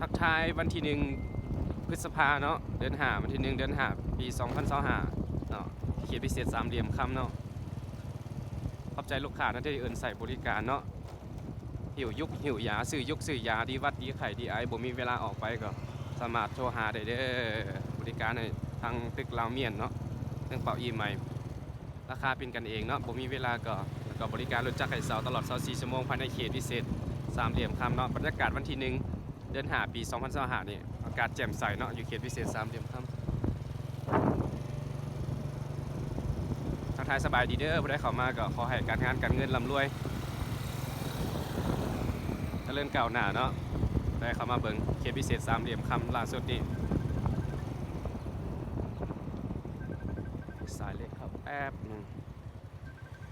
ທັກທາຍວັນທີໜຶ່ງ ພຶດສະພາເນາະ ເດືອນຫ້າ ວັນທີໜຶ່ງ ເດືອນຫ້າ ປີສອງພັນຊາວຫ້າເນາະ ເຂດພິເສດສາມຫຼ່ຽມຄຳເນາະ. ຂອບໃຈລູກຄ້ານະທີ່ເອີ້ນໃຊ້ບໍລິການເນາະ ຫິ້ວຍຸກຫິ້ວຢາ ຊື້ຍຸກຊື້ຢາ ດີຫວັດດີໄຂ້ດີໄອ ບໍ່ມີເວລາອອກໄປກໍສາມາດໂທຫາໄດ້ເດີ້. ບໍລິການໃນທາງຕຶກລາວມ້ຽນເນາະ ເທິງເປົ່າອີ່ໃໝ່ ລາຄາເປັນກັນເອງເນາະ ບໍ່ມີເວລາກໍ ແລ້ວກໍບໍລິການລົດຈັກໃຫ້ເຊົ່າຕະຫຼອດຊາວສີ່ຊົ່ວໂມງ ພາຍໃນເຂດພິເສດສາມຫຼ່ຽມຄຳເນາະ. ບັນຍາກາດວັນທີໜຶ່ງ ເດືອນຫ້າ ປີສອງພັນຊາວຫ້ານີ້ ອາກາດແຈ່ມໃສເນາະ ຢູ່ເຂດພິເສດສາມຫຼ່ຽມຄຳ. ທັກທາຍສະບາຍດີເດີ້ ຜູ້ໃດເຂົ້າມາກໍຂໍໃຫ້ການງານການເງິນລ່ຳລວຍ ຈະເລີນກ້າວໜ້າເນາະ ຜູ້ໃດເຂົ້າມາເບິ່ງເຂດພິເສດສາມຫຼ່ຽມຄຳລ່າສຸດນີ້. ສາຍເຫຼັກເຂົ້າແປັບໜຶ່ງ.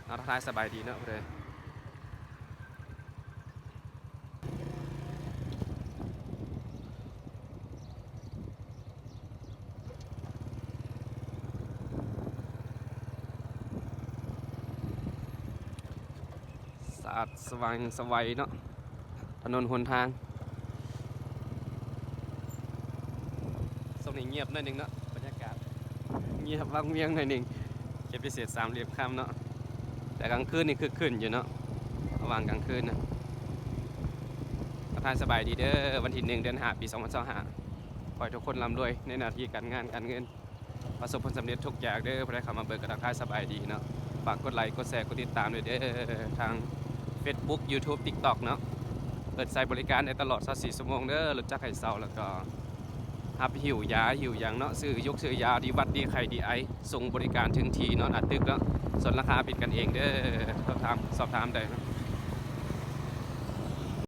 ເອົາ ທັກທາຍສະບາຍດີເນາະ ຜູ້ໃດ ສະອາດສະຫວ່າງສະໄຫວເນາະ ຖະໜົນຫົນທາງ. ຊ່ວງນີ້ງຽບໜ້ອຍໜຶ່ງເນາະ ບັນຍາກາດງຽບວັງວຽງໜ້ອຍໜຶ່ງ ເຂດພິເສດສາມຫຼ່ຽມຄຳເນາະ ແຕ່ກາງຄືນນີ້ຄຶກຄື້ນຢູ່ເນາະ ລະຫວ່າງກາງຄືນນະ. ທັກທາຍສະບາຍດີເດີ້ ວັນທີໜຶ່ງ ເດືອນຫ້າ ປີສອງພັນຊາວຫ້າ ຂໍໃຫ້ທຸກຄົນລ່ຳລວຍໃນໜ້າທີ່ການງານການເງິນ ປະສົບຜົນສຳເລັດທຸກຢ່າງເດີ້. ຜູ້ໃດເຂົ້າມາເບິ່ງກໍທັກທາຍສະບາຍດີເນາະ ຝາກກົດໄລກົດແຊກົດຕິດຕາມດ້ວຍເດີ້ ທາງເຟສບຸກ ຢູທູບ ຕິກຕັອກເນາະ ເປີດໃຊ້ບໍລິການໄດ້ຕະຫຼອດຊາວສີ່ຊົ່ວໂມງເດີ້ ລົດຈັກໃຫ້ເຊົ່າ ແລ້ວກໍຮັບຫິ້ວຢາຫິ້ວຫຍັງເນາະ ຊື້ຍຸກຊື້ຢາ ດີຫວັດດີໄຂ້ດີໄອ ສົ່ງບໍລິການເຖິງທີ່ເນາະ ໜ້າຕຶກເນາະ. ສ່ວນລາຄາເປັນກັນເອງເດີ້ ສອບຖາມ ສອບຖາມໄດ້ເນາະ.